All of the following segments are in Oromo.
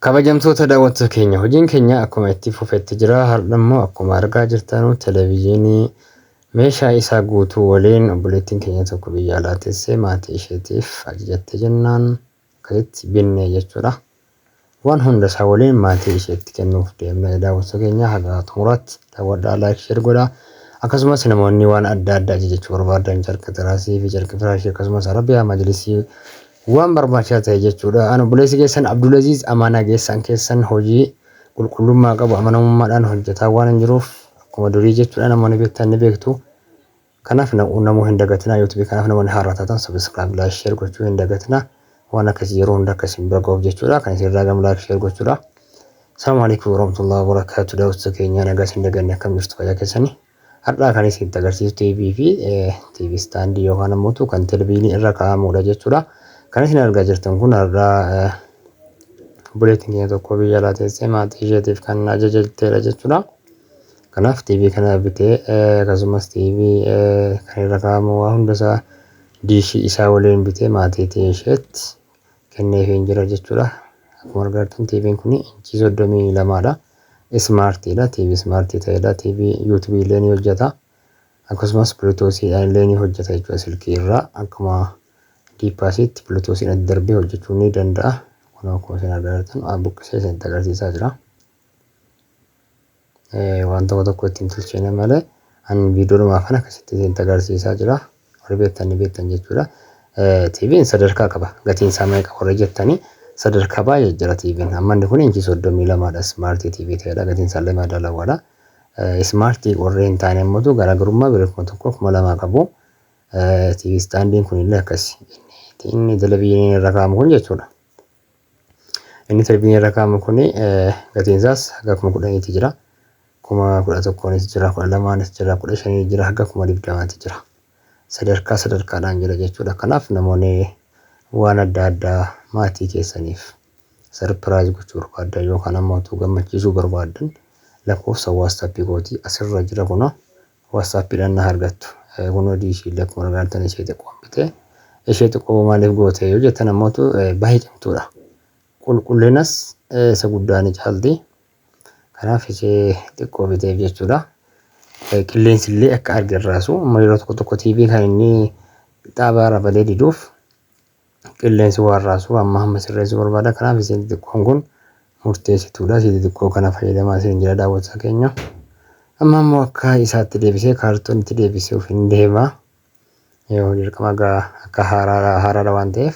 Kabajamtoota daawwattoota keenya, hojiin keenya akkuma itti fufetti jira. Har'a immoo akkuma argaa jirtanu televezyiinii meeshaa isaa guutuu waliin obboleettiin keenya tokko biyya alaa teessee maatii isheetiif ajajattee jennaan akkasitti binne jechuudha. Waan hunda isaa waliin maatii isheetti kennuuf deemna. Daawwattoota keenya, haga xumuraatti daawwadhaa, like, share godhaa. Akkasumas namoonni waan adda addaa ajajachuu barbaadan, carqa tiraasii fi carqa firaashii, akkasumas arabiyaa majlisii, waan barbaachisaa ta'e jechuudha. Ani obboleessi keessan Abdulaziz Amaanaa geessan keessan hojii qulqullummaa qabu amanamummaadhaan hojjetaa waan hin jiruuf, akkuma durii jechuudha, namoonni beektan ni beektu. Kanaaf namuu hin dagatinaa. YouTubeii kanaaf namoonni haaraa taatan subscribe, like, share gochuu hin dagatinaa. Waan akkasii yeroo hunda akkasiin bira ga'uuf jechuudha. Kan isin irraa gamu like, share gochuudha. Salaamu alaikum warahmatullahi wabarakatuh. Daawwattoota keenya, nagaa isin daganne, akkam jirtu, fayyaa keessanii? Har'aa kan isinitti agarsiisu TV fi TV standii yookaan ammoo kan televezyiinii irra kaa'amudha jechuudha. Kan isin argaa jirtan kun har'aa obboleettiin keenya tokko biyya alaa teessee maatii isheetiif kan ajajattedha jechuudha. Kanaaf TV kana bitee, akkasumas TV kan irra kaa'amu waa hundasaa diishii isaa waliin bitee maatii isheetti kenneefii jira jechuudha. Akkuma argaa jirtan TVn kun inchii 32dha. Smartiidha. TV smartii ta'edha. TV YouTubeii illee ni hojjeta. Akkasumas Bluetoothiidhaan illee ni hojjeta jechuudha silkii irraa. Akkuma diippaasiitti Bluetoothiin darbee hojjechuu ni danda'a. Kun akkuma isin argaa jirtan buqqisee isinitti agarsiisaa jira. Waan tokko tokko ittiin tolchine malee ani viidiyoodhumaa kana akkasitti isinitti agarsiisaa jira. Warri beektan ni beektan jechuudha. TVn sadarkaa qaba. Gatiin isaa meeqa warri jettanii, sadarkaa baay'ee jira TVn. Amma inni kun inchii 32dha. Smartii TV ta'edha. Gatiin isaallee madaalawaadha. Smartii warri hin taane immoo garaagarummaa birrii 1000, 2000 qabu. TV standiin kun illee akkasi. Inni televezyiiniin irra kaa'amu kun jechuudha. Inni televezyiinii irra kaa'amu kun gatiin isaas haga 10,000ti jira. 11,000nis jira, 12nis jira, 15 jira, haga 20,000ti jira. Sadarkaa sadarkaadhaan jira jechuudha. Kanaaf namoonni waan adda addaa maatii keessaniif surprise gochuu barbaadan yookaan ammoo gammachiisuu barbaadan, lakkoofsa WhatsAppii kootii asirra jira, kunoo WhatsAppiidhaan na argattu. Kunoo diishii illee akkuma argaa ishee xiqqoo bitee. Ishee xiqqoo maaliif goote yoo jettan ammoo baay'ee cimtuudha. Qulqullinas isa guddaa ni caalti. Kanaaf ishee xiqqoo biteef jechuudha. Qilleensi illee akka arge raasu. Amma yeroo tokko tokko TV kan inni xaabaa irra balee diduuf qilleensi waan raasu amma hamma sirreessuu barbaada. Kanaaf isheen xixiqqoon kun murteessituudha. Ishee xixiqqoo kana fayyadamaa isin jira, daawwattoota keenya. Amma immoo akka isaatti deebisee kaartoonitti deebisuuf hin deema. Yoo dirqama akka haaraadha waan ta'eef,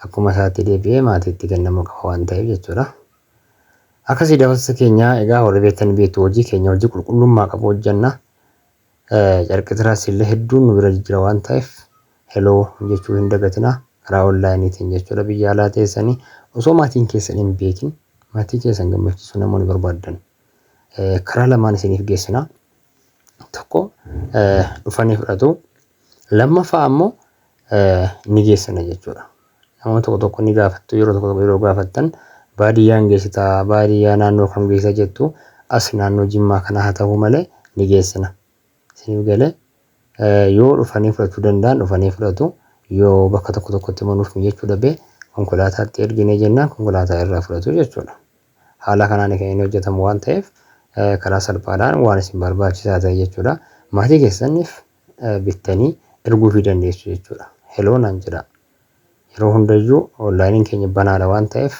akkuma isaatti deebi'ee maatiitti kennamuu qaba waan ta'eef jechuudha. Akkasii daawwattoota keenya, egaa warri beektan beektu, hojii keenya hojii qulqullummaa qabu hojjenna. Carqi tiraasii illee hedduun nu bira jira waan ta'eef, hello jechuu hin dagatina, karaa onlineiitiin jechuudha. Biyya alaa teessanii osoo maatiin keessan hin beekin maatii keessan gammachiisuu namoonni barbaadan, karaa lamaan isiniif geessina. Tokko dhufanii fudhatu. Lammaffaa ammoo ni geessina jechuudha. Namoonni tokko tokko ni gaafattu. Yeroo tokko tokko yeroo gaafattan, baadiyyaan geessitaa, baadiyyaa naannoo kam geessa jettu. As naannoo Jimmaa kana haa ta'u malee ni geessina. Isiniif galee, yoo dhufanii fudhachuu danda'an dhufanii fudhatu. Yoo bakka tokko tokkotti immoo nuuf mijachuu dhabee, konkolaataatti erginee jennaan konkolaataa irraa fudhatu jechuudha. Haala kanaan kan inni hojjetamu waan ta'eef, karaa salphaadhaan waan isin barbaachisaa ta'e jechuudha. Maatii keessaniif bittanii erguufii dandeessu jechuudha. Hello naan jedha. Yeroo hundayyuu onlineiin keenya banaadha waan ta'eef,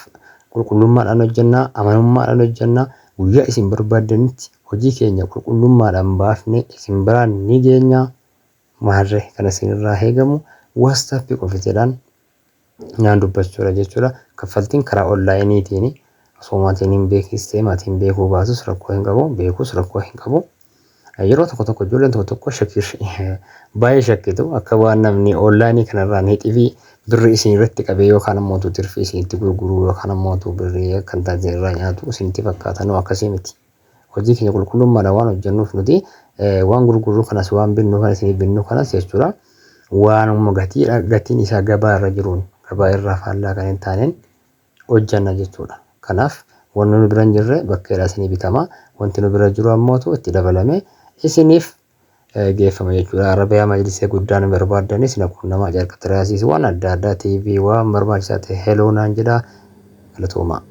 qulqullummaadhaan hojjennaa, amanamummaadhaan hojjennaa. Guyyaa isin barbaaddanitti hojii keenya qulqullummaadhaan baafnee isin biraan ni geenya. Maarree kan isinirraa eegamu WhatsAppii qofiteedhaan naan dubbachuudha jechuudha. Kaffaltiin karaa onlineiitiin osoo maatiin hin beeknis ta'e, maatiin beekuu baatus rakkoo hin qabu, beekus rakkoo hin qabu. Yeroo tokko tokko ijoolleen tokko tokko shakkii baay'ee shakkitu, akka waan namni onlineii kanarraa niitii fi birrii isin irratti qabee yookaan ammoo tirfii isinitti gurguruu yookaan ammoo birrii kan taate irraa nyaatu isinitti fakkaata. Nu akkasii miti. Hojii keenya qulqullummaadhaan waan hojjennuuf, nuti waan gurgurru kanas, waan binnu kanas, isiniif binnu kanas jechuudha. Waanuma gatiin isaa gabaa irra jiruun, gabaa irraa faallaa kan hin taaneen hojjenna jechuudha. Kanaaf wanni nu bira hin jirre bakkeedhaa isinii bitama. Wanti nu bira jiru ammootu itti dabalamee isiniif geeffama jechuudha. Arabiyaa majlisee guddaa nu barbaaddanis na quunnamaa. Carqa tiraasiis, waan adda addaa, TV, waan barbaachisaa ta'e hello naan jedhaa. Galatoomaa.